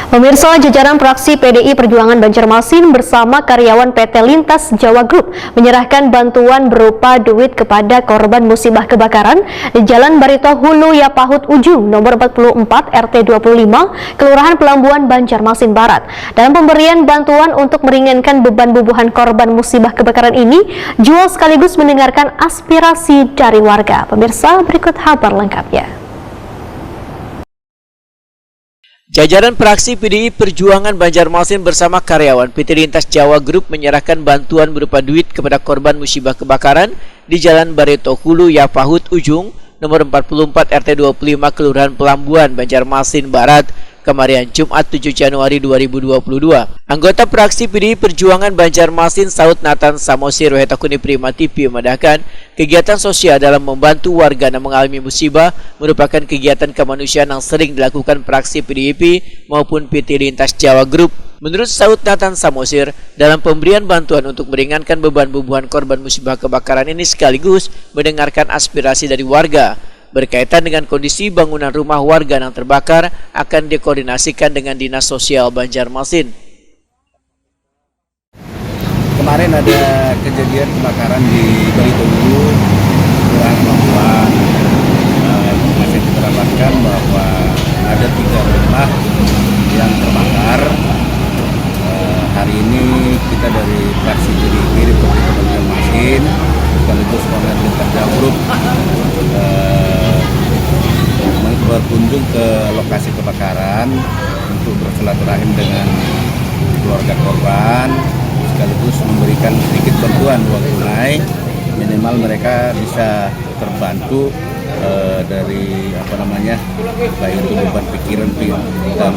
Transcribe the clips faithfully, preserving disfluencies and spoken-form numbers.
Pemirsa, jajaran fraksi P D I Perjuangan Banjarmasin bersama karyawan P T Lintas Jawa Group menyerahkan bantuan berupa duit kepada korban musibah kebakaran di Jalan Barito Hulu Yapahut Ujung, nomor empat puluh empat, R T dua puluh lima, Kelurahan Pelambuan, Banjarmasin Barat. Dalam pemberian bantuan untuk meringankan beban bubuhan korban musibah kebakaran ini, jua sekaligus mendengarkan aspirasi dari warga. Pemirsa, berikut habar lengkapnya. Jajaran fraksi P D I Perjuangan Banjarmasin bersama karyawan P T Lintas Jawa Group menyerahkan bantuan berupa duit kepada korban musibah kebakaran di Jalan Barito Hulu, Yapahut Ujung, nomor empat puluh empat, R T dua puluh lima, Kelurahan Pelambuan, Banjarmasin Barat, kemarian Jumat tujuh Januari dua ribu dua puluh dua. Anggota fraksi P D I Perjuangan Banjarmasin, Saud Nathan Samosir, wahai takuni Prima T V, madahkan, kegiatan sosial dalam membantu warga nang mengalami musibah merupakan kegiatan kemanusiaan yang sering dilakukan fraksi P D I P maupun P T Lintas Jawa Group. Menurut Saud Nathan Samosir, dalam pemberian bantuan untuk meringankan beban bubuhan korban musibah kebakaran ini sekaligus mendengarkan aspirasi dari warga. Berkaitan dengan kondisi bangunan rumah warga yang terbakar, akan dikoordinasikan dengan Dinas Sosial Banjarmasin. Kemarin ada kejadian kebakaran di Barito Hulu, Kelurahan Pelambuan. Eh, informasi yang kita dapatkan bahwa ada tiga rumah yang terbakar. Eh, hari ini kita dari fraksi P D I P Republik Banjarmasin sekaligus Komnas Lintas Jawa Group eh, berkunjung ke lokasi kebakaran untuk bersilaturahim dengan keluarga korban sekaligus memberikan sedikit bantuan uang tunai, minimal mereka bisa terbantu eh, dari apa namanya, baik itu beban pikiran pi- dan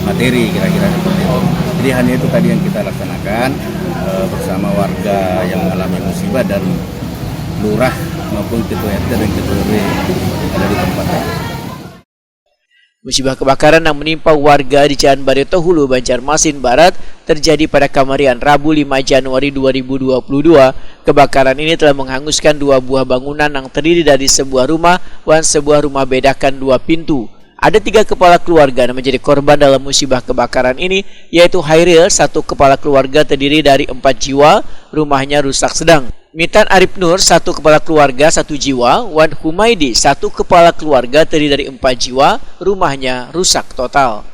materi, kira-kira seperti itu. Jadi hanya itu tadi yang kita laksanakan eh, bersama warga yang mengalami musibah dan lurah maupun ketua R T dan ketua R W ada di tempat. Musibah kebakaran yang menimpa warga di Jalan Barito Hulu, Banjarmasin Barat, terjadi pada kamarian Rabu lima Januari dua ribu dua puluh dua. Kebakaran ini telah menghanguskan dua buah bangunan yang terdiri dari sebuah rumah wan sebuah rumah bedakan dua pintu. Ada tiga kepala keluarga yang menjadi korban dalam musibah kebakaran ini, yaitu Hairil, satu kepala keluarga terdiri dari empat jiwa, rumahnya rusak sedang. Mitan Arip Nur, satu kepala keluarga satu jiwa, wan Humaidi, satu kepala keluarga terdiri dari empat jiwa, rumahnya rusak total.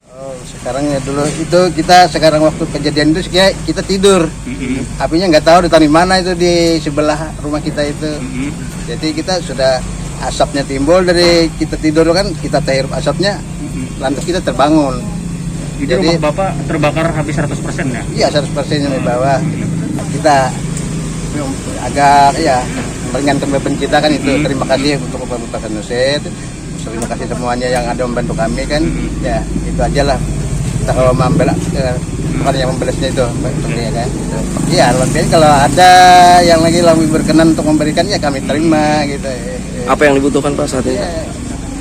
Oh, sekarang ya dulu itu kita sekarang waktu kejadian itu kita, kita tidur. Mm-hmm. Apinya nggak tahu dari mana itu di sebelah rumah kita itu. Mm-hmm. Jadi kita sudah asapnya timbul dari kita tidur kan kita terhirup asapnya, mm-hmm, lantas kita terbangun. Jadi, jadi rumah bapak terbakar habis seratus persen ya? Iya, seratus persen yang di bawah. Kita agak ya meringankan beban kita kan itu. Hmm. Terima kasih untuk Bapak Sanusir. Terima kasih semuanya yang ada membantu kami kan. Hmm. Ya, itu aja lah. Kita kalau membela eh, bukan yang membalasnya itu, Mbak, ya kan. Gitu. Iya, lebih kalau ada yang lagi lebih berkenan untuk memberikan ya kami terima gitu. Apa yang dibutuhkan Pak saat ini? Ya,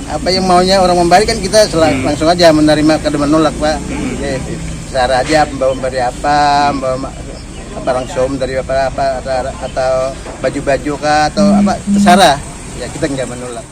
apa yang maunya orang memberi kan kita sel- hmm. langsung aja menerima kada menolak, Pak. Hmm. Ya, cara aja membawa memberi apa, membawa apa langsung dari apa apa atau, atau baju-baju kah atau apa terserah. Ya kita nggak menolak.